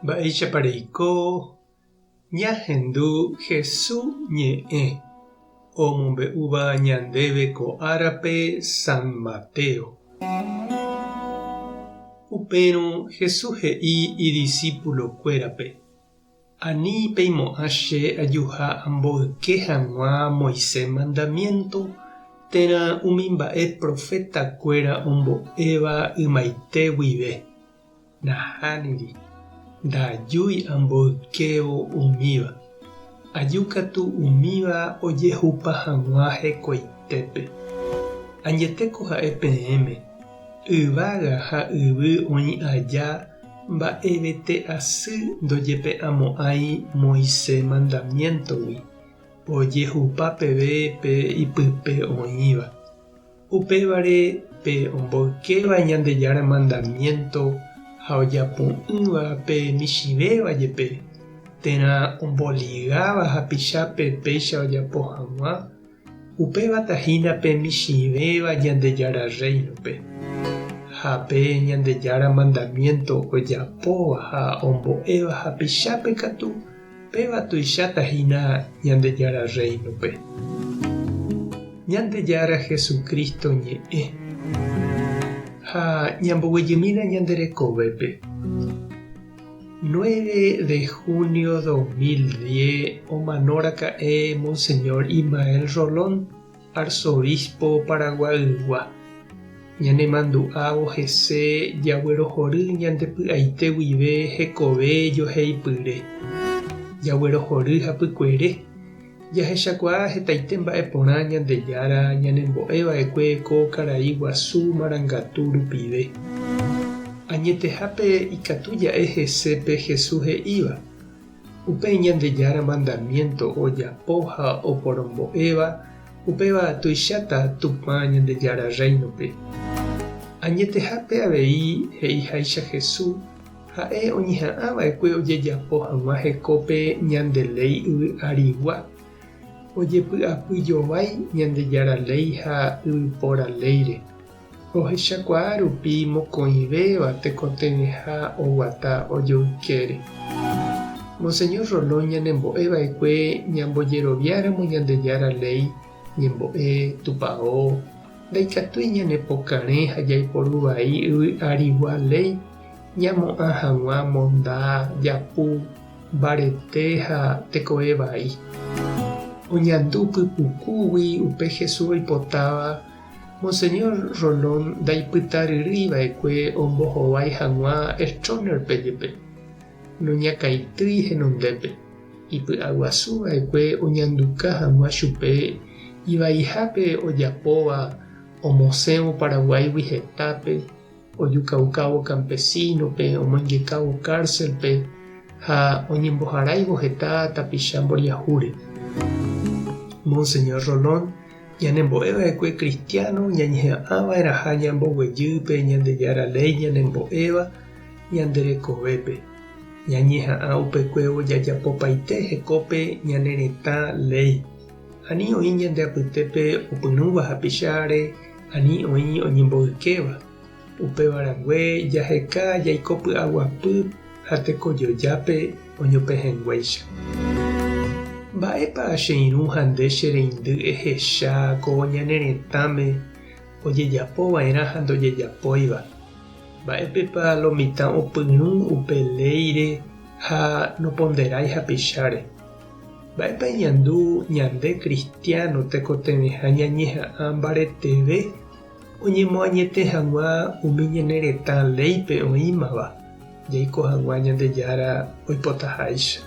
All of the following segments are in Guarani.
Mba'éichapa reiko ñahendu Hesu ñe'ẽ omombe'úva ñandéve ko árape San Mateo. Upérõ Hesu he'i idisípulokuérape, Ani peimo'ã che ajuha amboyke hag̃ua Moisés mandamiénto térã umi mba'e profetakuéra ombo'éva ymaite guive. Nahániri, ndajúi amboykévo umíva, aju katu umíva ojehupa hag̃ua hekoitépe. Añetéko ha'e peẽme, yvága ha yvy oĩ aja mba'evete asy ndojepe'amo'ãi Moisés mandamiéntogui, ojehupa peve pe ipype oĩva. Upévare pe omboykéva Ñandejára mandamiénto ha ojapo'ỹva pe michĩvéva jepe, térã omboligáva hapichápe péicha ojapo hag̃ua, upévata hína pe michĩvéva Ñandejára Rréinope. Ha pe Ñandejára mandamiénto ojapóva ha ombo'éva hapichápe katu, Péva tuicháta hína Ñandejára Rréinope. Ñandejára Jesucristo ñe'ẽ. Ha ñamboguejymína ñande rekovépe. 9 de junio 2010 omano raka'e Monseñor Ismael Rolón, arzobispo Paraguaygua. Ñanemandu'ávo hese jaguerohory ñande py'aite guive hekove joheipyre. Jaguerohory hapykuere, jahechakuaa hetaite mba'e porã Ñandejára ñanembo'e va'ekue ko karai guasu marangatu rupive. Añetehápe ikatu ja'e hese pe Jesús he'íva, Upe Ñandejára mandamiénto ojapo ha oporombo'éva, upéva tuicháta Tupã Ñandejára Rréinope. Añetehápe avei he'iháicha Jesús, ha'e oñeha'ã va'ekue ojejapo hag̃ua hekópe ñande léi yvy arigua, ojepy'apy jovái Ñandejára léi ha yvypóra léire, Ohechakuaa rupi mokõivéva tekotevẽha oguata ojoykére. Monseñor Rolón ñanembo'e va'ekue ñambojeroviáramo Ñandejára léi, ñembo'e, tupao, ndaikatúi ñanepokarẽ ha jaiporu vai yvy arigua léi ñamo'ã hag̃ua monda, japu, mbarete ha tekove vai. Oñandu pypukúgui upe Jesús oipotáva Monseñor Rolón ndaipytaryrýi va'ekue ombohovái hag̃ua Stroessner-pe jepe, noñakãitýi henondépe, ipy'aguasu va'ekue oñanduka hag̃ua chupe ivaihápe ojapóva omosẽvo Paraguáigui hetápe, ojukaukávo campesino-pe, omoingekávo cárcel-pe ha oñemboharáivo heta tapicha mboriahúre. Monseñor Rolón Ñanembo'e va'ekue kristiáno ñañeha'ã va'erãha ñamboguejy pe Ñandejára léi ñanembo'éva ñande rekovépe. Ñañeha'ã upekuévo jajapopaite hekópe ñane retã léi. Ani oĩ ñande apytépe opyrũva hapicháre, ani oĩ oñemboykéva. Upéva rangue jaheka jaiko py'aguapy ha tekojojápe oñopehẽnguéicha. Mba'épa che irũ ha nde che reindy ehecha ko ñane retãme ojejapo va'erã ha ndojejapóiva? Mba'épepa lo mitã opyrũ upe léire ha noponderái hapicháre? Mba'épa eñandu ñande kristiáno tekotevẽha ñañeha'ã mbareteve Oñemoañete hag̃ua umi ñane retã léipe oĩmava, jaiko hag̃ua Ñandejára oipotaháicha.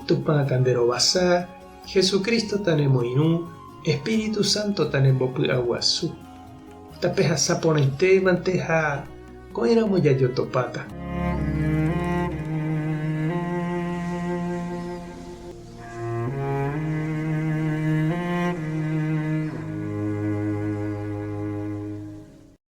Tupã tanderovasa, Jesucristo tanemoirũ, Espíritu Santo tanembopy'aguasu. Tapehasa porãite mante ha ko'ẽramo jajotopáta.